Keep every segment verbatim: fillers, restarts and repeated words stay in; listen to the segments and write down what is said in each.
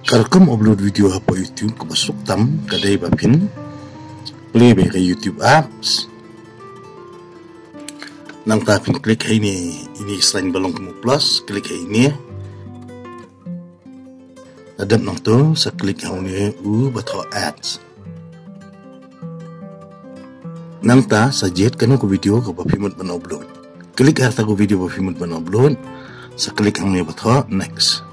Ka rukom upload video hapoh YouTube kaba suk tam ka dei ba phin play beit ka YouTube apps. Nangta phin click ha ine i sien ba long kum u plus, click ha ine. Lada dep nangto sa click ha une u ba thoh ads. Nangta sa jied kano ka video kaba phi mut ban upload. Click ha kata ka video ba phi mut ban upload. Sa click hangne ba thoh next.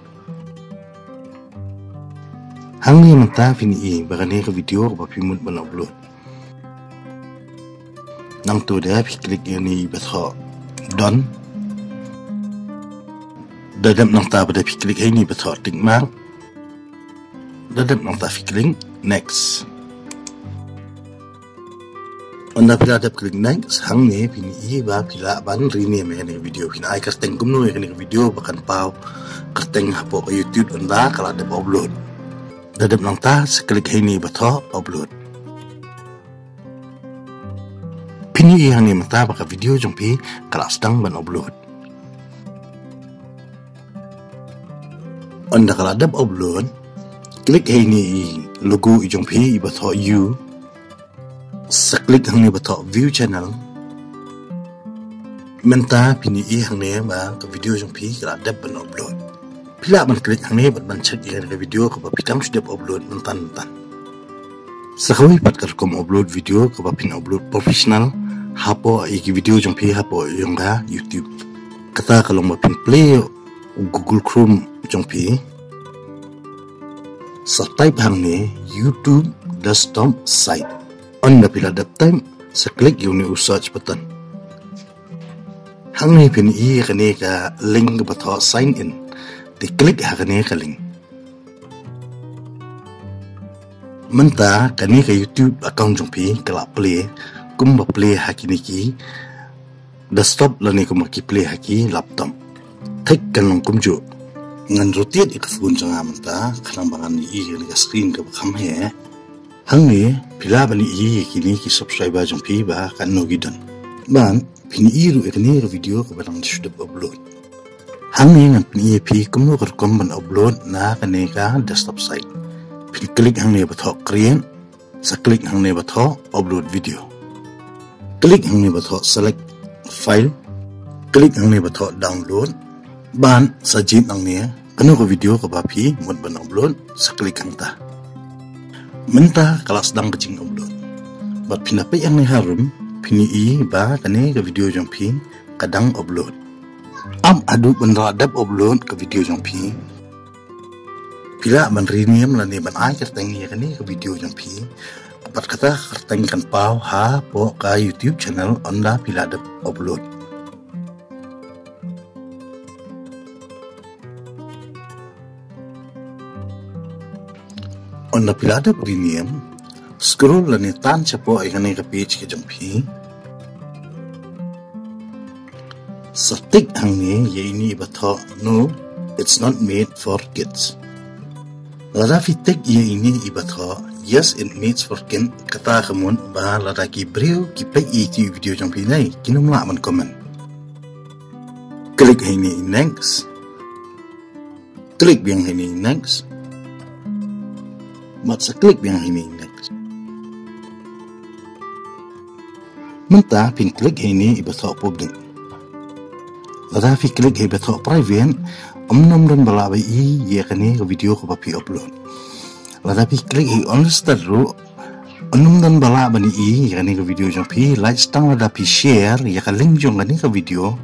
Hangne mynta phin i ba kane ka video kaba phi mut ban upload. Nangto da phi click ïa ine i ba thoh done. Da dep nangta ba da phi click ha ine i ba thoh tick mark. Da dep nangta phi click next. Ynda phi la dep click next, hangne phin i ba phi lah ban rename ïa kane ka video. Phin ai kyrteng kumno ïa kane ka video ba kan paw kyrteng hapoh ka YouTube ynda ka la dep upload. Da dep nangta sa click ha ine i ba thoh upload. Phin i hangne mynta ba ka video jong phi ka la sdang ban upload. Ynda ka la dep upload, click ha ine i logo i jong phi i ba thoh U. Sa click hangne ba thoh view channel. Mynta phin i hangne ba ka video jong phi ka la dep ban upload. Phi lah ban click hangne bad ban check ïa ka video kaba phi dang shu dep upload mynta mynta. Sa kawei pat ka rukom upload video kaba phin upload professional hapoh ïa ki video jong phi hapoh ïa ka YouTube. Kata ka long ba phin play u Google Chrome jong phi. Sa type hangne YouTube desktop site. Ynda phi la dep type sa click ïa une u search button. Hangne phin i kane ka link kaba thoh sign in. Te click ha kane ka link. Mynta kane ka YouTube account jong phi ka la play kumba play ha kine ki desktop lane kumba ki play ha ki laptop. Thik kan long kumjuh. Ngan rotate ïa ka phone jong nga mynta khnang ba ngan i ïa kane ka screen kaba kham heh. Hangne phi lah ban i ïa kine ki subscriber jong phi ba katno ki don. Bad phin i ruh ïa kane ka video kaba dang shu dep upload. Hangne ngan pyni ïa phi kumno ka rukom ban upload na kane ka desktop site. Phin click hangne ba thoh create, sa click hangne ba thoh upload video. Click hangne ba thoh select file, click hangne ba thoh download. Bad sa jied hangne kano ka video kaba phi mut ban upload, sa click hangta. Mynta ka la sdang ka jingupload. Bad phin da peit hangne harum, phin i ba kane ka video jong phi ka dang upload. Ap haduh ban da dep upload ka video jong phi. Phi lah ban rename lane ban ai kyrteng ïa kane ka video jong phi. Bad kata ka kyrteng kan paw hapoh ka YouTube channel ynda phi la dep upload. Ynda phi la dep rename, scroll lane tan shapoh ïa kane ka page ka jong phi. Sa tick hangne ïa ine i ba thoh no, it's not made for kids. Lada phi tick ïa ine i ba thoh yes, it made for kids, kata ka mut ba lada ki briew ki peit ïa ine i video jong phi, kin ym lah ban comment. Click ha ine i next. Click biang ha ine i next. Bad sa click biang ha ine i next. Mynta phin click ha ine i ba thoh public. Lada phi click ha i ba thoh private, ym don ba lah ban i ïa kane ka video kaba phi upload. Lada phi click ha i unlisted ruh, ym don ba lah ban i ïa kane ka video jong phi, lait tang lada phi share ïa ka link jong kane ka video.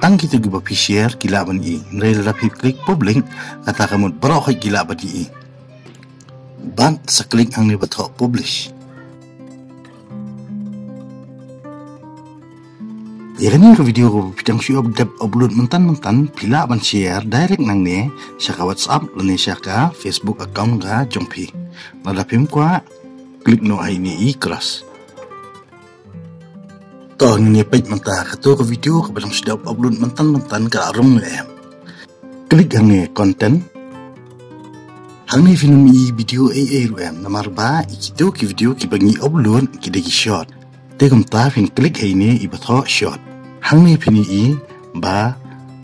Tang kito kiba phi share ki lah ban i. Hynrei lada phi click public, kata ka mut baroh hi ki lah ban i. Bad sa click hangne ba thoh publish. Ïa kane ka video kaba phi dang shu dep upload mynta mynta, phi lah ban share direct nangne sha ka WhatsApp lane sha ka Facebook account ka jong phi. Lada phim kwah, click noh ha ine i cross. To ngin ïa peit mynta kato ka video kaba dang shu dep upload mynta mynta ka la rung ne em. Click hangne content. Hangne phin ym i video ei ei ruh em, namar ba ïa kito ki video kiba ngi upload ki dei ki short. Te kumta phin click ha ine i ba thoh short. Hangne phin i ba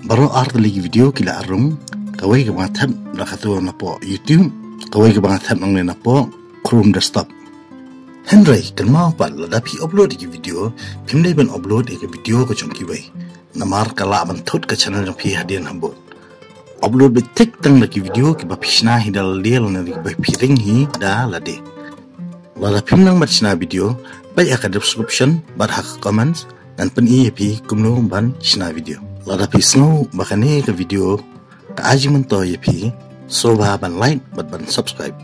baroh ar tylli ki video ki la rung. kawei kaba nga thep da katu napoh YouTube, kawei kaba nga thep nangne napoh Chrome Desktop. Hynrei kynmaw pat, lada phi upload ïa ki video, phim dei ban upload ïa ki video ka jong kiwei, namar ka lah ban thut ka channel jong phi hadien habud. Upload beit tik tang da ki video kiba phi shna hi da lade lane kiba phi ring hi da lade. Lada phim nang ban shna video, peit ha ka description bad ha ka comments, ngan pyni ïa phi kumno ban shna video. Lada phi sngew ba kane ka video ka ai jingmyntoi ïa phi, sngewbha ban like bad ban subscribe.